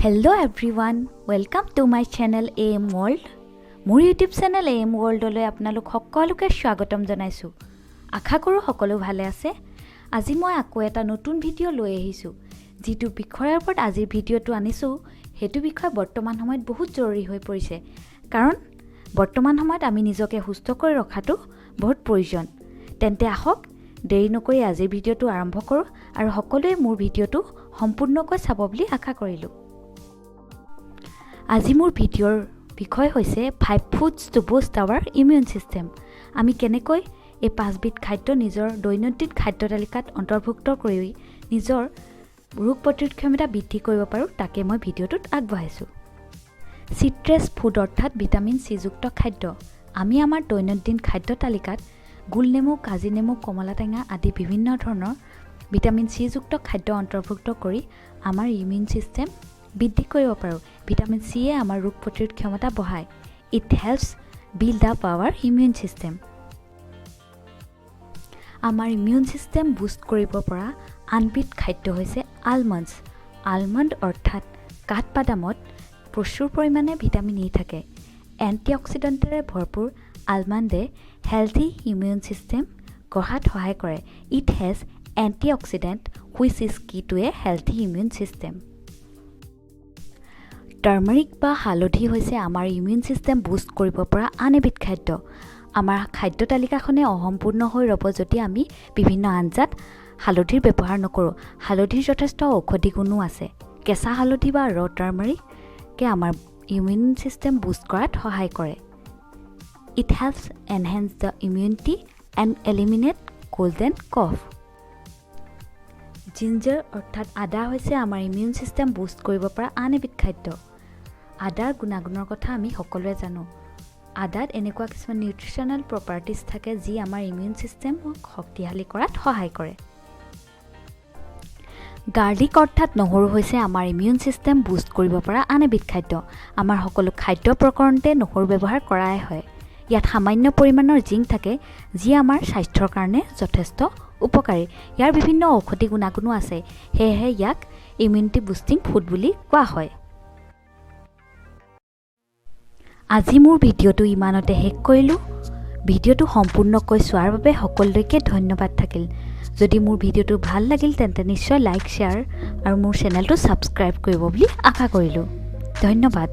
Hello everyone, welcome to my channel AM World. মোৰ YouTube channel A M ৱৰ্ল্ডলৈ আপোনালোক সকলোকে স্বাগতম জনাইছোঁ। আশা কৰোঁ সকলো ভালে আছে। আজি মই আকৌ এটা নতুন ভিডিঅ' লৈ আহিছোঁ। যিটো বিষয়ৰ ওপৰত আজিৰ ভিডিঅ'টো আনিছোঁ, সেইটো বিষয় বৰ্তমান সময়ত বহুত জৰুৰী হৈ পৰিছে, কাৰণ বৰ্তমান সময়ত আমি নিজকে সুস্থ কৰি ৰখাটো বহুত প্ৰয়োজন। তেন্তে আহক, দেৰি নকৰি আজিৰ ভিডিঅ'টো আৰম্ভ কৰোঁ আৰু সকলোৱে মোৰ ভিডিঅ'টো সম্পূৰ্ণকৈ চাব বুলি আশা কৰিলোঁ। আজি মোৰ ভিডিঅ'ৰ বিষয় হৈছে "Five foods to boost our immune system"। আমি কেনেকৈ এই পাঁচবিধ খাদ্য নিজৰ দৈনন্দিন খাদ্য তালিকাত অন্তৰ্ভুক্ত কৰি নিজৰ ৰোগ প্ৰতিৰোধ ক্ষমতা বৃদ্ধি কৰিব পাৰোঁ, তাকে মই ভিডিঅ'টোত আগবঢ়াইছোঁ। চিট্ৰাছ ফুড অৰ্থাৎ ভিটামিন চিযুক্ত খাদ্য। আমি আমাৰ দৈনন্দিন খাদ্য তালিকাত গোল নেমু, কাজি নেমু, কমলা টেঙা আদি বিভিন্ন ধৰণৰ ভিটামিন চিযুক্ত খাদ্য অন্তৰ্ভুক্ত কৰি আমাৰ ইমিউন ছিষ্টেম বৃদ্ধি কৰিব পাৰোঁ। ভিটামিন চিয়ে আমাৰ ৰোগ প্ৰতিৰোধ ক্ষমতা বঢ়ায়। It helps build up our immune system. আমাৰ ইমিউন ছিষ্টেম বুষ্ট কৰিব পৰা আনবিধ খাদ্য হৈছে আলমণ্ডছ। আলমণ্ড অৰ্থাৎ কাঠবাদামত প্ৰচুৰ পৰিমাণে ভিটামিন ই থাকে। এণ্টি অক্সিডেণ্টেৰে ভৰপূৰ আলমণ্ডে হেল্থি ইমিউন ছিষ্টেম গঢ়াত সহায় কৰে। It has antioxidant, which is key to a healthy immune system. Turmeric বা হালধি হৈছে আমাৰ ইমিউন ছিষ্টেম বুষ্ট কৰিব পৰা আন এবিধ খাদ্য। আমাৰ খাদ্য তালিকাখনে অসম্পূৰ্ণ হৈ ৰ'ব যদি আমি বিভিন্ন আঞ্জাত হালধিৰ ব্যৱহাৰ নকৰোঁ। হালধিৰ যথেষ্ট ঔষধি গুণো আছে। কেঁচা হালধি বা ৰ টাৰ্মাৰিকে আমাৰ ইমিউন ছিষ্টেম বুষ্ট কৰাত সহায় কৰে। It helps enhance the immunity and eliminate cold and cough. Ginger অৰ্থাৎ আদা হৈছে আমাৰ ইমিউন ছিষ্টেম বুষ্ট কৰিব পৰা আন এবিধ খাদ্য। আদাৰ গুণাগুণৰ কথা আমি সকলোৱে জানো। আদাত এনেকুৱা কিছুমান নিউট্ৰিচনেল প্ৰপাৰ্টিজ থাকে, যি আমাৰ ইমিউন ছিষ্টেমক শক্তিশালী কৰাত সহায় কৰে। গাৰ্লিক অৰ্থাৎ নহৰু হৈছে আমাৰ ইমিউন ছিষ্টেম বুষ্ট কৰিব পৰা আন এবিধ খাদ্য। আমাৰ সকলো খাদ্য প্ৰকৰণতে নহৰু ব্যৱহাৰ কৰাই হয়। ইয়াত সামান্য পৰিমাণৰ জিংক থাকে, যি আমাৰ স্বাস্থ্যৰ কাৰণে যথেষ্ট উপকাৰী। ইয়াৰ বিভিন্ন ঔষধি গুণাগুণো আছে, সেয়েহে ইয়াক ইমিউনিটি বুষ্টিং ফুড বুলি কোৱা হয়। আজি মোৰ ভিডিঅ'টো ইমানতে শেষ কৰিলোঁ। ভিডিঅ'টো সম্পূৰ্ণকৈ চোৱাৰ বাবে সকলোলৈকে ধন্যবাদ থাকিল। যদি মোৰ ভিডিঅ'টো ভাল লাগিল, তেন্তে নিশ্চয় লাইক, শ্বেয়াৰ আৰু মোৰ চেনেলটো ছাবস্ক্ৰাইব কৰিব বুলি আশা কৰিলোঁ। ধন্যবাদ।